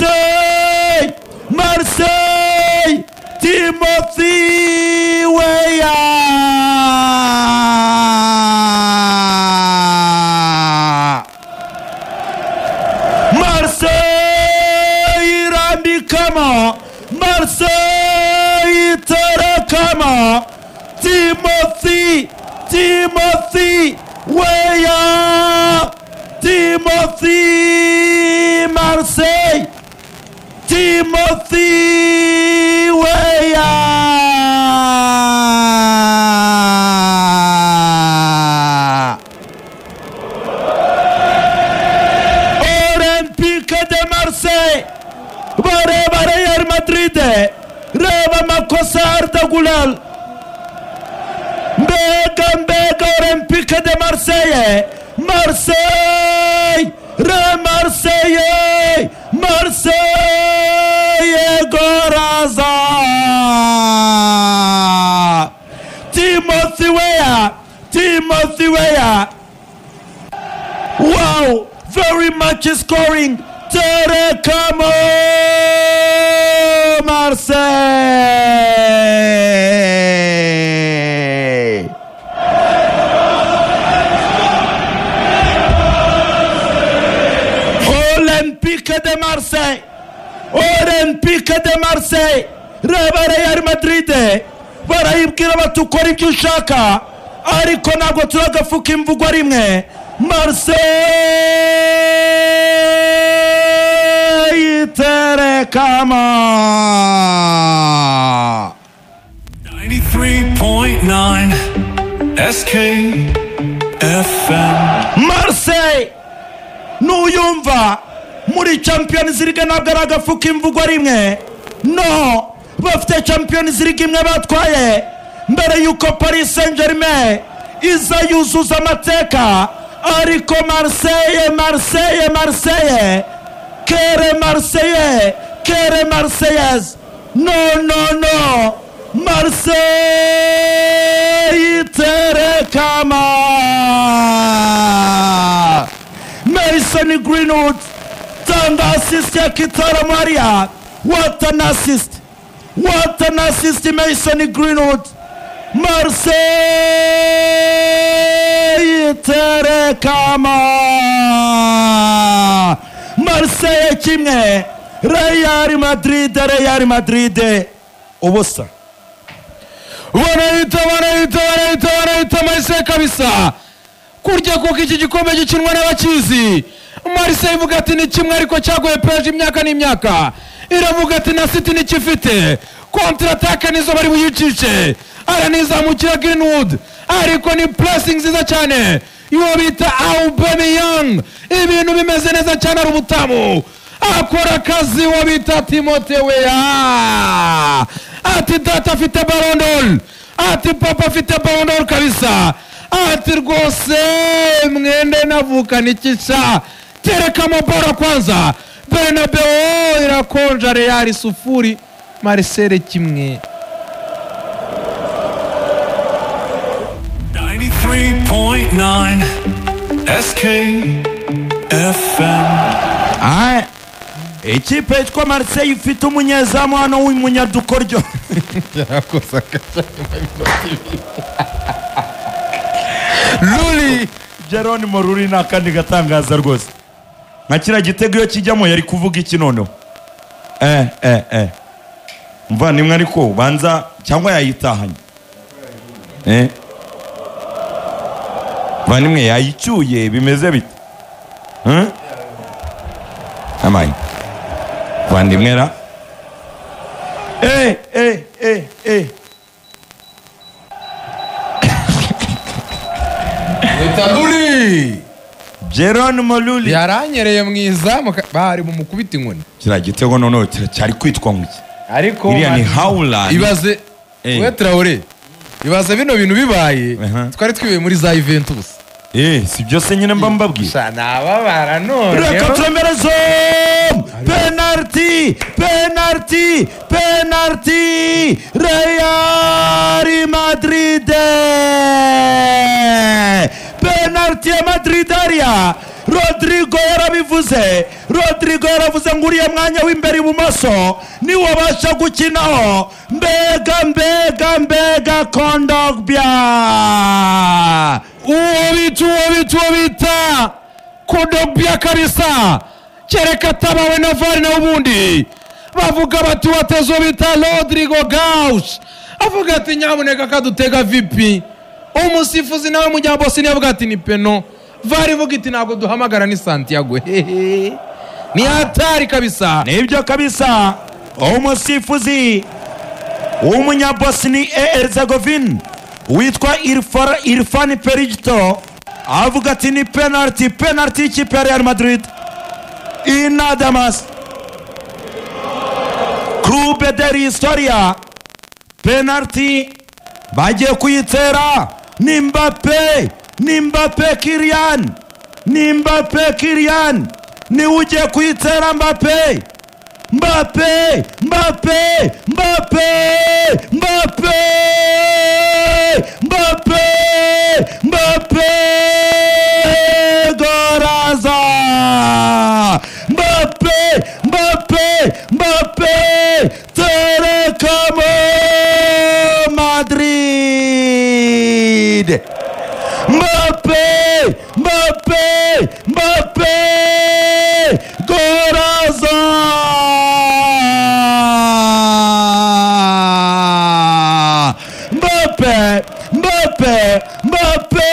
Marseille, Marseille, Timothy Weah. Marseille irambikamo, Marseille iterekamo, Timothy, Timothy Weah, Timothy Marseille, Timothy Weah. Olympique de Marseille bareba Real Madrid, reba amakosa ya Arda Güler. Mbega mbega Olympique de Marseille, Marseille, Re Marseille, Marseille goraza. Timothy Weah, Timothy Weah. Wow, very much scoring. Terekamo Marseille. Olympique de Marseille, Olympique de Marseille, reba Real Madrid barayibwira bati ukora ibyo ushaka ariko ntabwo turagafuka imvugo rimwe. Marseille iterekama. 93.9 SKFM. Marseille nuyumva muri Champions League ntabwo ari agafuka imvugo rimwe. No, bafite Champions League imwe batwaye mbere yuko Paris Saint-Germain iza yuzuza amateka, ariko Marseille, Marseille, Marseille, kere Marseille, kere Marseillaise, no no no, Marseille iterekama. Mason Greenwood tanga assist ya Kitara Maria. What an assist, what an assist Mason Greenwood. Marseille iterekama. Marseille kimwe, Real Madrid, Real Madrid ubusa. Barahita barahita barahita barahita Marseille kabisa. Kurya kuko iki gikombe gikinwa n'abakizi. Marseille ivuga ati ni kimwe ariko cyagoye PSG imyaka n'imyaka. Iravuga ati na City nikifite. Contre attaque nizo bari buyicishe. Aranizamukira Greenwood ariko ni pressing nziza cyane. Uwo bita Aubameyang, ibintu bimeze neza cyane, ari ubutamu akora akazi. Uwo bita Timothée Weah ati data afite Ballon d'Or, ati papa afite Ballon d'Or kabisa, ati rwose mwende navukana ikisha terekamo bora kwanza. Bernabeu irakonja, Real 0 Marseille 1. 93.9 SKFM. Aye. Ikipe yitwa Marseille ifite umunyezamu hano w'umunyadukoryo. Yarakoze akaca nyuma y'iminota 2. Luli Geronimo Rulli ni akandi gatangaza rwose. Nka kiriya gitego iyo kijyamo yari kuvuga iki noneho? Muvandimwe ariko ubanza cyangwa yayitahanye. Muvandimwe yayicyuye bimeze bite? Amayi. Muvandimwe ra. Bita Luli Geronimo Rulli yaranyereye mu izamu bari mu mukubita inkoni. Kiriya gitego noneho cyari kwitwa ngo iki? Ariko iriya ni Haaland. Ibaze we Traoré, ibaze bino bintu bibaye twari twibiye muri za Juventus. Si byose nyine mba mbabwiye. Sha nababara none. Reka turemerezo. Penalty, penalty, penalty. Real Madrid. Penalty ya Madrid aria. Rodrigo yarabivuze, Rodrigo yaravuze ngo uriya mwanya w'imbere ibumoso niwo abasha gukinaho. Mbega mbega mbega Kondogbia, uwo bita Kondogbia kabisa, kereka atabawe na VAR. Nawe ubundi bavuga bati wateze uwo bita Rodrigo Gauss, avuga ati nyamuneka kadutega vipi. Umusifuzi nawe munyabosini avuga ati ni peno, VAR ivuga iti ntabwo duhamagara ni Santiago. Hehe, ni hatari kabisa. Nibyo kabisa, umusifuzi w'umunyabosni Herzegovine witwa Irfan Perigito avuga ati ni penalty, penalty y'ikipe ya Real Madrid. Inadamas Clube de Historia, penalty bagiye kuyitera. Ni Mbappe, ni Mbappe Kylian, ni Mbappe Kylian niwe ugiye kuyitera. Mbappe, Mbappe, Mbappe, Mbappe, Mbappe, Mbappe, Mbappe, goraza, Mbappe, Mbappe, Mbappe, terekamo Madrid, Mbappe, Mbappe, Mbappe, goraza. Mbappe, Mbappe, Mbappe,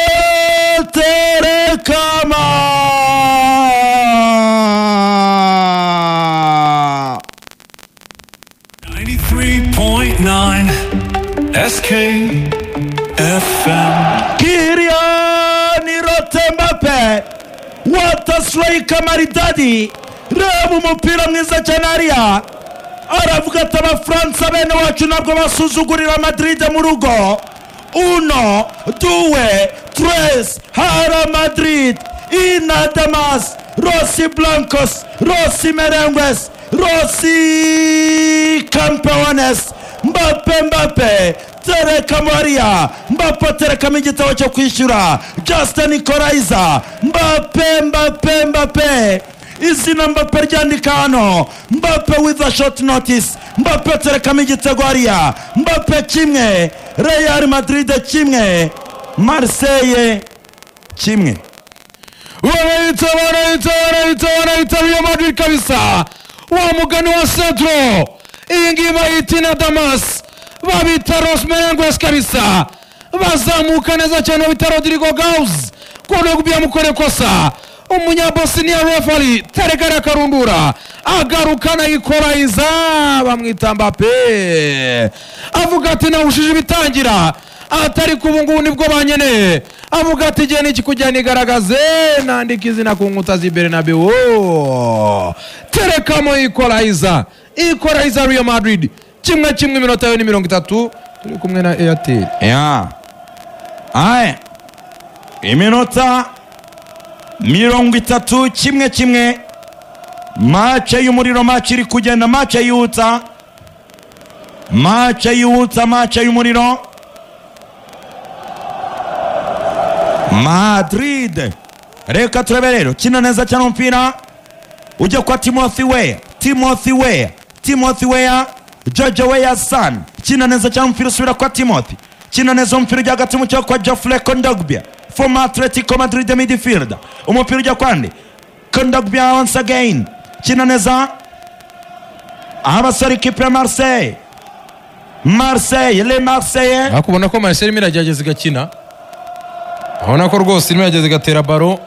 terekama. 93.9 SK FM. Kylian Mbappe, what a striker maridadi! Reba umupira mwiza cyane hariya, aravuga ati abafaransa bene wacu ntabwo basuzugurira Madrid mu rugo. Uno, due, tres, hara Madrid, inadamas Rossi Blancos, Rossi Merengues, Rossi Campeones. Mbappe, Mbappe, terekamo hariya. Mbappe aterekamo igitabo cyo kwishyura, Justin Nicolaiza. Mbappe, Mbappe, Mbappe, izina Mbappe ryandika hano. Mbappe with a short notice, Mbappe aterekamo igitego hariya. Mbappe 1, Real Madrid 1, Marseille 1. Barayita Real Madrid kabisa, wa mugani wa Centro, iyi ngiyi bayita Inadamas, babita Los Merengues kabisa. Bazamuka neza cyane, babita Rodrigo Gaus, Kondogbia mukore kosa, umunyabosniya refari terekara karundura agarukana ikorayiza, bamwita Mbappe, avuga ati nawushije ibitangira atari ku ubu ngubu nibwo banyeneye. Avuga ati igihe niki kujya nigaragaze, nandika izina ku nkuta z'i Bernabeu. Terekamo ikorayiza, ikorayiza Real Madrid, 1-1, iminota yo ni 30, turi kumwe na Airtel. Ya. Aya. Iminota 30, 1-1. Match y'umuriro, match iri kugenda, match yihuta. Match yihuta, match y'umuriro. Madrid. Reka turebe rero, kina neza cyane umupira ujya kwa Timothy Weah, Timothy Weah, Timothy Weah, George Weah son. Kina neza cyane umupira usubira kwa Timothy. Kina neza umupira ujya hagati mu kibuga kwa Geoffrey Kondogbia, former Atletico Madrid midfielder. Umupira ujya kwande Kondogbia once again. Kina neza abasore ikipe ya Marseille, Marseille, les Marseillais. Ariko ubona ko Marseille irimo iragerageza igakina, urabona ko rwose irimo iragerageza igatera baro,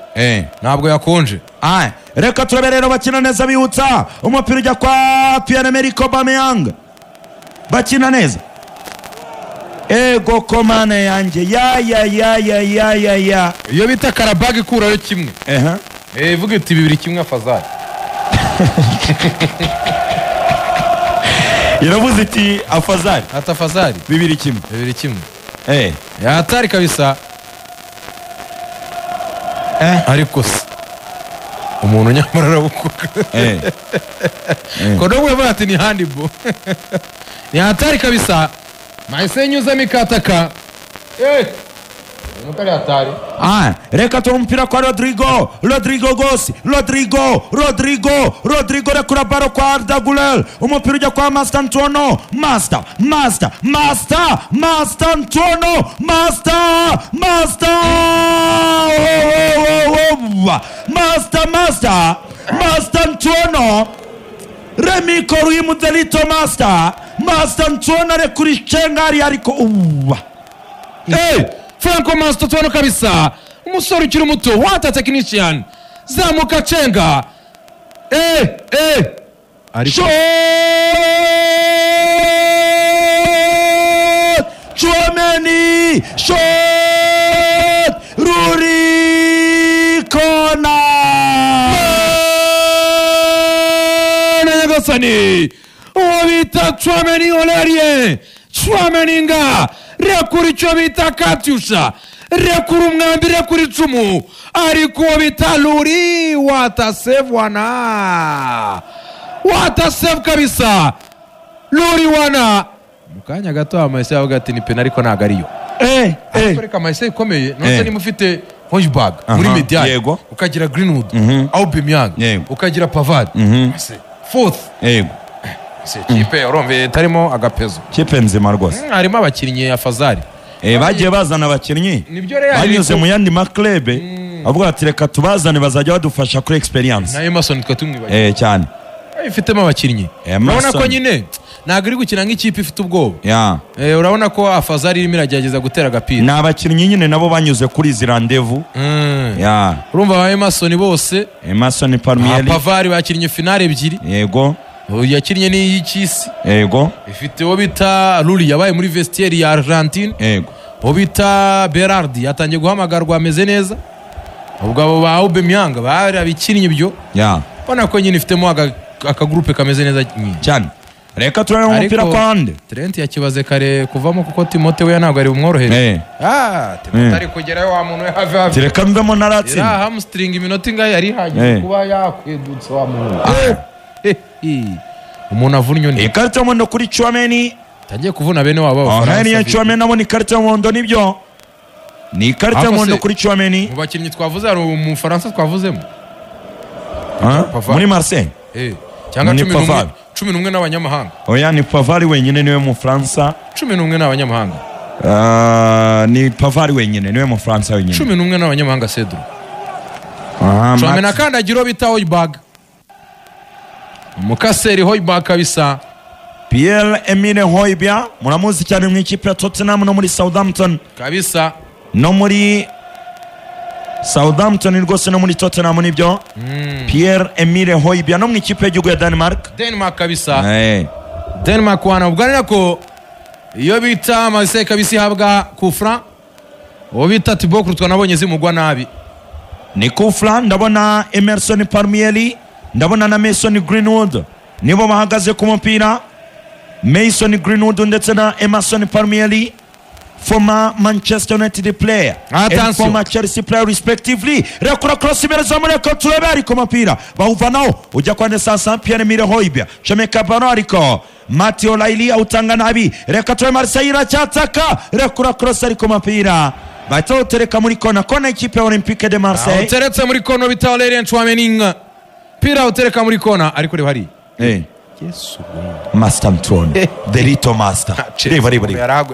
ntabwo yakonje. Aya, reka turabe rero, bakina neza bihutsa, umupira ujya kwa Pierre-Emerick Aubameyang, bakina neza. Ego komane yanjye, ya ya ya ya ya ya ya. Iyo bita Karabag ikurayo 1. Ivuga iti 2-1 afazari. Iravuze iti afazari. Ata afazari. 2-1. 2-1. Yatari kabisa. Ariko se umuntu nyamara arabukuka. Kondogbia avuga ati ni handball. Ni hatari kabisa. Mahise nyuzamo ikataka. Nuko ari hatari. Reka tuba umupira kwa Rodrigo, Rodrigo Gosi, Rodrigo, Rodrigo, Rodrigo rekura baro kwa Arda Güler, umupira ujya kwa Master Antuono, Master, Master, Master, Master Antuono, Master, Master, oh, oh, oh, oh. Master, Master, Master Antuono, Remy Koruimu Delito Master, Master Antuono arekura icengari ariko uwa. Hey, Franco Master Antuono kabisa, umusore ukiri muto, what a technician, zamuka cenga, ariko Shot! Tchouaméni! Shot! Ruri Kona! Mana nyagasani, uwo bita Tchouaméni Aurélien, Tchouaméni nga rekura icyo bita Katyusha, rekura umwambi, rekura icumu, ariko uwo bita Luri watasave wana, watasave kabisa Luri wana. Mu kanya gato Marseille avuga ati ni pena ariko ntago ariyo. Ariko reka Marseille ikomeye, nonse niba ufite Højbjerg muri mediane, yego. ukagira Greenwood, Aubameyang, Yego. ukagira Pavard, fourth Yego. kipe urumva itarimo agapezo, Kipe nzima rwose. Harimo abakinnyi ya Fazari. Bagiye bazana abakinnyi Nibyo Real banyuze iri mu yandi maklebe, avuga ati reka tubazane bazajya badufasha kuri experience. Na Emerson twa tumwibagiwe. Cyane. Ifitemo abakinnyi. Emerson. Urabona ko nyine ntabwo iri gukina nk'ikipe ifite ubwoba. Yeah. Urabona ko Afazari irimo iragerageza gutera agapira. Ni abakinnyi nyine nabo banyuze kuri izi rendez-vous. Yeah. Urumva ba Emerson bose, Emerson Palmieri. Pavard bakinnye finale ebyiri. Yego. Yakinnye n'iy'ikisi. Yego. Ifite uwo bita Luli yabaye muri vestiaire ya Argentine. Yego. Uwo bita Berardi yatangiye guhamagarwa ameze neza. Ubwo abo ba Aubameyang barabikinnye ibyo. Yeah. Ubona ko nyine ifitemo akagurupe kameze neza nyine. Cyane. Reka turebe umupira kwa nde. Trent yakibaze kare kuvamo kuko Timothée we ntabwo ari bumworohere. Timothée ari kugerayo wa muntu we have have. Reka mvemo naratsinda. Ira hamstring iminota ingahe yari ihagije kuba yakwedutse wa muntu. Umuntu avunnye undi. Ikarita y'umuhondo kuri Tchouaméni. Tangiye kuvuna bene wabo b'Abafaransa. Niyo Tchouaméni abona ikarita y'umuhondo nibyo. Ni ikarita y'umuhondo kuri Tchouaméni. Mu bakinnyi twavuze hari umufaransa twavuzemo. Muri Marseille. Cyangwa 11 n'abanyamahanga. Oya ni Pavard wenyine niwe mu Faransa. 11 n'abanyamahanga. Ni Pavard wenyine niwe mu Faransa wenyine. 11 n'abanyamahanga Cedro. Tchouaméni akandagira bita Højbjerg. Umukaseri Højbjerg kabisa. Pierre Emile Højbjerg muramuzi cyane mu ikipe ya Tottenham no muri Southampton. Kabisa. No muri Southampton rwose no muri Tottenham nibyo. Pierre Emile Højbjerg no mu ikipe y'igihugu ya Denmark. Denmark kabisa. Denmark wana ubwo ari nako iyo bita Marseille kabisa ihabwa kufra. Uwo bita Thibaut Courtois nabonye zimugwa nabi. Ni kufra, ndabona Emerson Palmieri, ndabona na Mason Greenwood nibo bahagaze ku mupira. Mason Greenwood ndetse na Emerson Palmieri, former Manchester United player and former Chelsea player respectively. Rekura cross imbere za Mureko turebe ariko mupira bawuvanaho ujya kwa Ndesasa Pierre Emile Højbjerg Chemeka bano ariko Matteo Laili awutanga nabi. Reka turebe Marseille iracyataka, rekura cross ariko mupira bahita bawutereka muri kona, kona ikipe ya Olympique de Marseille. Uteretse muri kona bita Aurélien Tchouaméni, pira utereka muri kona ariko reba hari Yesu Master Antoine, the little master. Reba reba reba.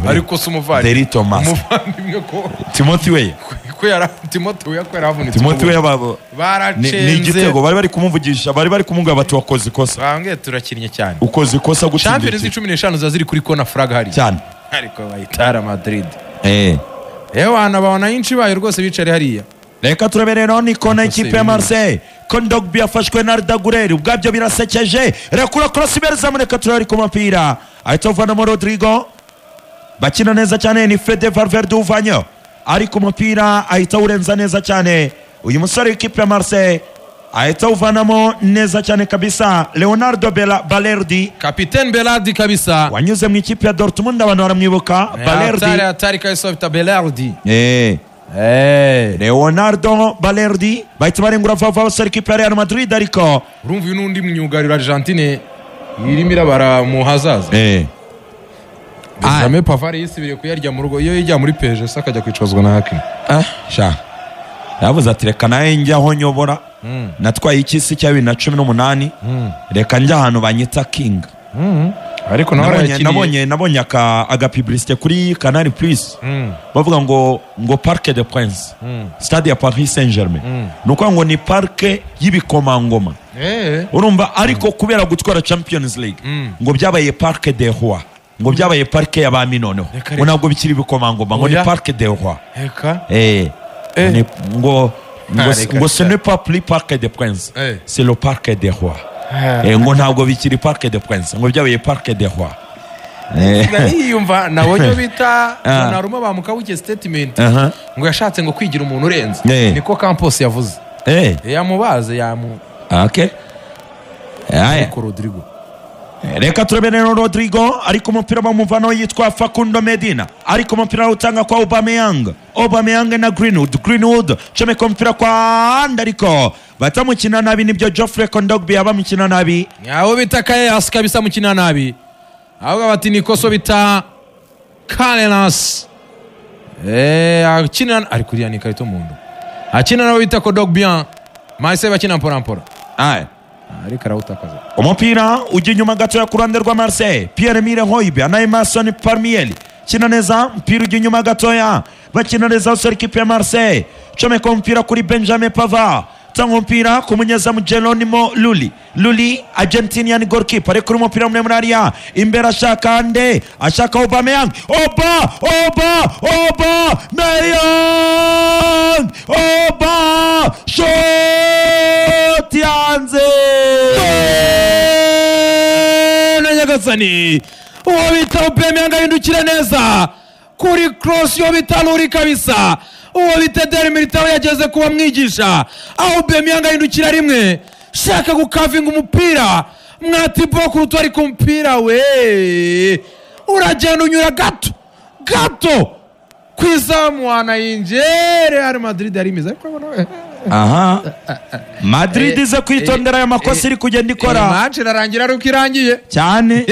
Ariko se umuvandimwe. The little master. Umuvandimwe ko Timothy Weah. Ko yara Timothy Weah ko yaravunitse. Timothy Weah babo. Baracenze. Ni igitego bari bari kumuvugisha, bari bari kumubwira bati wakoze ikosa. Bambwiye turakinnye cyane. Ukoze ikosa gutsinda. Champions 15 za ziri kuri kona flag hari. Cyane. Ariko bayitara Madrid. Ewana babona inshi bayo rwose bicare hariya. Reka turebe rero ni kona ikipe ya Marseille. Kondogbi afashwe na Arda Güler, ubwabyo birasekeje. Rekura cross imbere za Mureka turebe ariko umupira ahita uvanamo Rodrigo. Bakina neza cyane ni Fede Valverde uvanyo, ariko umupira ahita urenza neza cyane uyu musore w'ikipe ya Marseille, ahita uvanamo neza cyane kabisa Leonardo Balerdi, Kapiteni Berardi kabisa wanyuze mu ikipe ya Dortmund abantu baramwibuka. Balerdi atari kabisa bita Berardi. Leonardo Balerdi bahita barengura vuba abasore ikipe ya Real Madrid ariko urumva uyu n'undi myugariro Argentine irimo irabara mu hazaza. Benjamin Pavard yisubiriye kuyarya mu rugo iyo yijya muri PSG se akajya kwicazwa na Hakimi. Sha yavuze ati reka nawe njya aho nyobora, natwaye ikisi cya 2018, reka njya ahantu banyita King. Ariko nawe nabonye aga publicité kuri Canal Plus bavuga ngo Parc des Princes, stade ya Paris Saint-Germain, nuko ngo ni parc y'ibikomangoma. Urumva ariko kubera gutwara Champions League ngo byabaye Parc des Rois, ngo byabaye parc y'abami noneho ngo ntabwo bikiri ibikomangoma, ngo ni Parc des Rois. Ngo ce n'est pas plus Parc des Princes, c'est le Parc des Rois. Ngo ntabwo bikiri Parc des Princes, ngo byabaye Parc des Rois. Yiyumva nabonye bita Donnarumma bamukabuke statement ngo yashatse ngo kwigira umuntu urenze, niko Campos yavuze. Yamubaze yamu okay. Ariko Rodrigo, reka turebe rero Rodrigo ariko umupira bamuvanaho yitwa Facundo Medina, ariko umupira utanga kwa Aubameyang, Aubameyang na Greenwood, Greenwood comeka umupira kwa Anda ariko batamukina nabi, nibyo Geoffrey Kondogbia bamukina nabi. Aho bita Kayas kabisa mukina nabi, ahubwo bati nikoso bita Carreras akina ari kuriya ni karito mundo akina nabo bita Kondogbia, Marseille bakina mpora mpora. Ariko arawutakaza. Umupira ujya inyuma gatoya ku ruhande rwa Marseille, Pierre-Emile Højbjerg na Emerson Palmieri kina neza, umupira ujya inyuma gatoya bakina neza usore ikipe ya Marseille, comeka umupira kuri Benjamin Pavard, tanga umupira ku munyezamu Geronimo Luli, Luli Argentinian goalkeeper ariko umupira muremure hariya imbere ashaka nde, ashaka Aubameyang, Oba Oba Aubameyang, Oba shot yanze na Nyagasani. Uwo bita Aubameyang ahindukira neza kuri cross yo bita Luli kabisa, uwo bita Eder Militao yageze kuba mwigisha. Aubameyang ahindukira rimwe shaka gukavinga umupira mwati boko rutwari ku mupira we uragenda unyura gato gato kwizamu anayinjere. Real Madrid ari meza ariko aha Madrid iza kwitondera aya makosa iri kugenda ikora. Match irarangira ari uko irangiye cyane.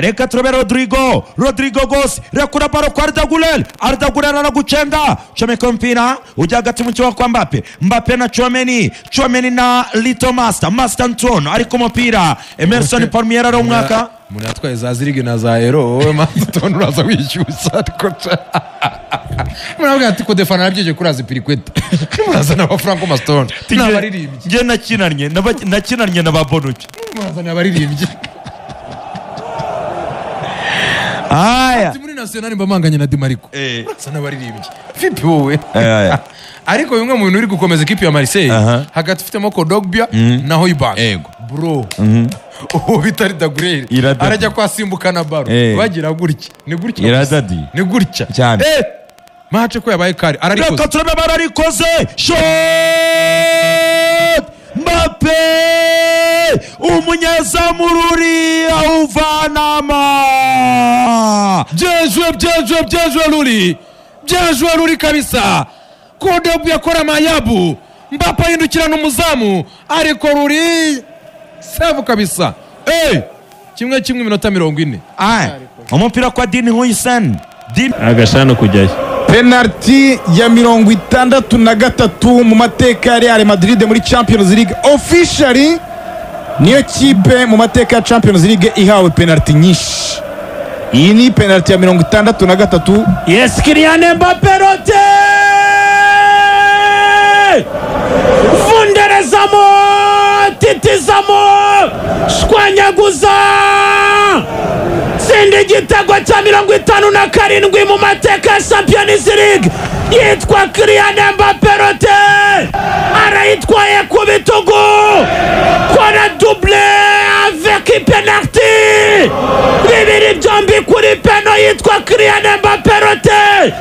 Reka turebe Rodrigo, Rodrigo gose rekura baro kwa Arda Güler, Arda Güler aragucenga comeka umupira ujya hagati mu kibuga kwa Mbappe, Mbappe na Tchouameni, Tchouameni na Lito Master, Master Antoine ariko umupira Emerson Palmieri ari umwaka umuntu yatwaye za zirigi na za ero, wowe Master uraza wishyushya ariko muravuga ati kodefana nabyeje kuraza pirikweta murazana aba Franco Maston n'abaririmbyi. Nge nakinanye na ba Bonucci, murazana abaririmbyi. Aya muri National mbamanganye na Di Marco, murazana abaririmbyi vipi wowe. Ariko bimwe mu bintu uri gukomeza ikipe ya Marseille hagati ufitemo Kondogbia na Højbjerg bro, uwo bita Daguerre arajya kwasimbukana baro bagira gutya ni gutya iradadi ni gutya cyane. Match ko yabaye kare ararikoze, reka turebe bararikoze shot Mbappe umunyezamu Ruri awuvanama. Bien joué, bien joué, bien joué Ruri, bien joué Ruri kabisa. Kondogbia akora mayabu, Mbappe ahindukirana umuzamu ariko Ruri save kabisa. Kimwe kimwe iminota 40. Umupira kwa Dean Huijsen agashano kujyayo. Penalty ya 63 mu mateka ya Real Madrid muri Champions League officially, niyo kipe mu mateka ya Champions League ihawe penalty nyinshi. Iyi ni penalty ya 63. Yes, Kylian Mbappe rote vunderezamo titizamo shwanyaguza tsinda igitego cya 57 mu mateka ya Champions League. Yitwa Kylian Mbappe rote arayitwaye ku bitugu, kora double avec penalty, bibiri byombi kuri peno. Yitwa Kylian Mbappe rote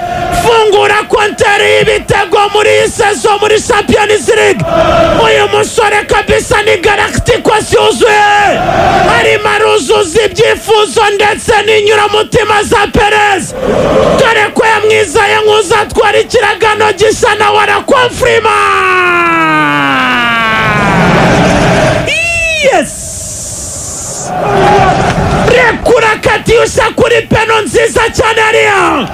fungura konteri y'ibitego muri iyi saison muri Champions League. Uyu musore kabisa ni Galacticos yuzuye, arimo aruzuza ibyifuzo ndetse n'inyuramutima za Perez, dore ko yamwizaye nk'uzatwara ikiragano gisa nawe arakonfirima. Yes! Rekura Katyusha kuri peno nziza cyane hariya.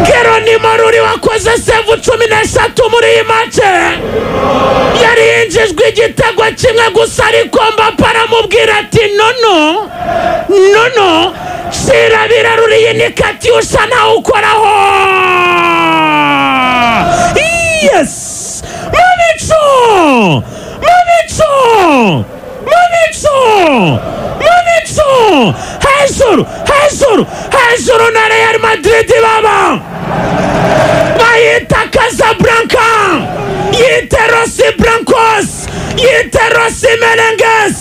Geronimo Ruri wakoze save 13 muri iyi match, yari yinjijwe igitego kimwe gusa, ariko Mbappe aramubwira ati nono nono, shira biraruriye ni Katyusha nawe ukoraho. Yes, mu bicu mu bicu mu bicu mu bicu, hejuru hejuru hejuru na Real Madrid baba bayita Casablanca, yite Rossi Blancos, yite Rossi Merengues.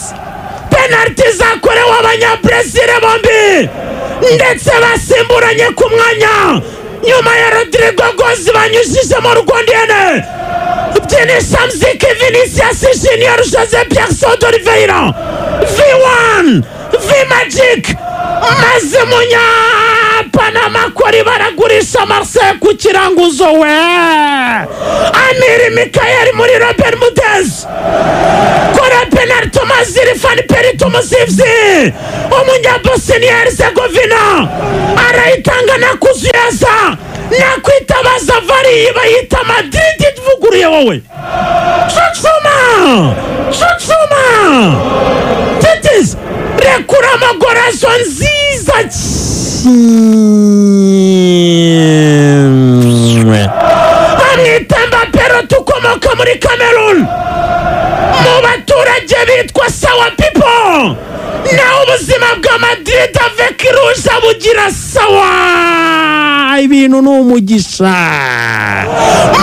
Penaliti zakorewe Abanyabrezil bombi ndetse basimburanye ku mwanya nyuma ya Rodrigo Goes banyujijemo Rwandiyene. Byinisha mziki Vinicius Junior, Jose Pierre d'Oliveira, V1 V Magic, maze munya Panama kori baragurisha Marseille ku kiranguzo we. Amiri Mikael muri Robert Mudez kora penalty, Maziri Fan Perito umusivzi umunya-Bosnia Herzegovina arayitanga nakuzuyaza nakwitabaza vari bayita Madrid ivuguruye wowe. Cucuma cucuma titis, rekura amagorazo nziza kimwe. Bamwita Mbappe ukomoka muri Cameroon mu baturage bitwa Sawa People. Naho ubuzima bwa Madrid avec Rouge bugira sawa, ibintu ni umugisha.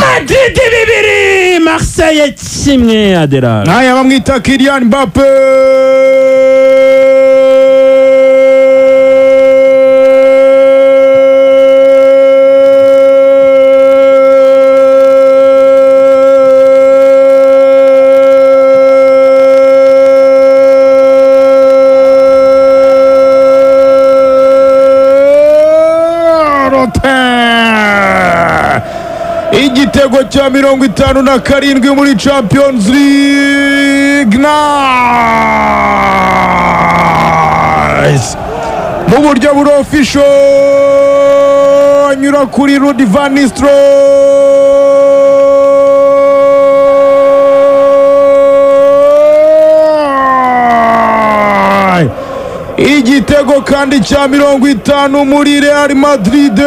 Madrid 2 Marseille 1. Adela Haya, bamwita Kylian Mbappe. Igitego cya 57 muri Champions League. Nice! Mu buryo buri official anyura kuri Ruud van Nistelrooy. Igitego kandi cya 50 muri Real Madrid.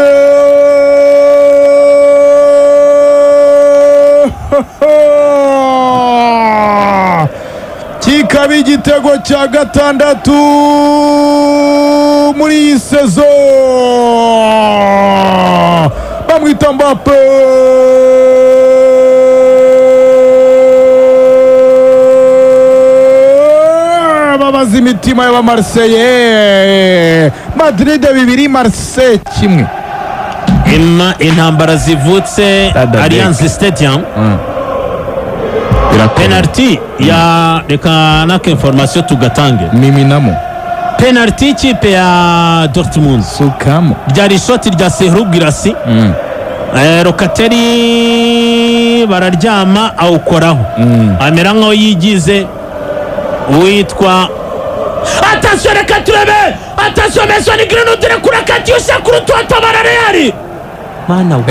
Kikaba igitego cya 6 muri iyi sezo. Bamwita Mbappe. Babaza imitima y'Abamarseille. Madrid 2 Marseille 1. Intambara zivutse Allianz Stadium. Penalty ya reka naka information tugatange. Miminamo penalty ikipe ya Dortmund sukamo ryari ishoti rya Serhou Guirassy. Locatelli bararyama awukoraho, amera nkaho yigize uwitwa. Attention, reka turebe. Attention, Mason Greenwood rekura Katyusha kuri tuwatabara Real. Mana we.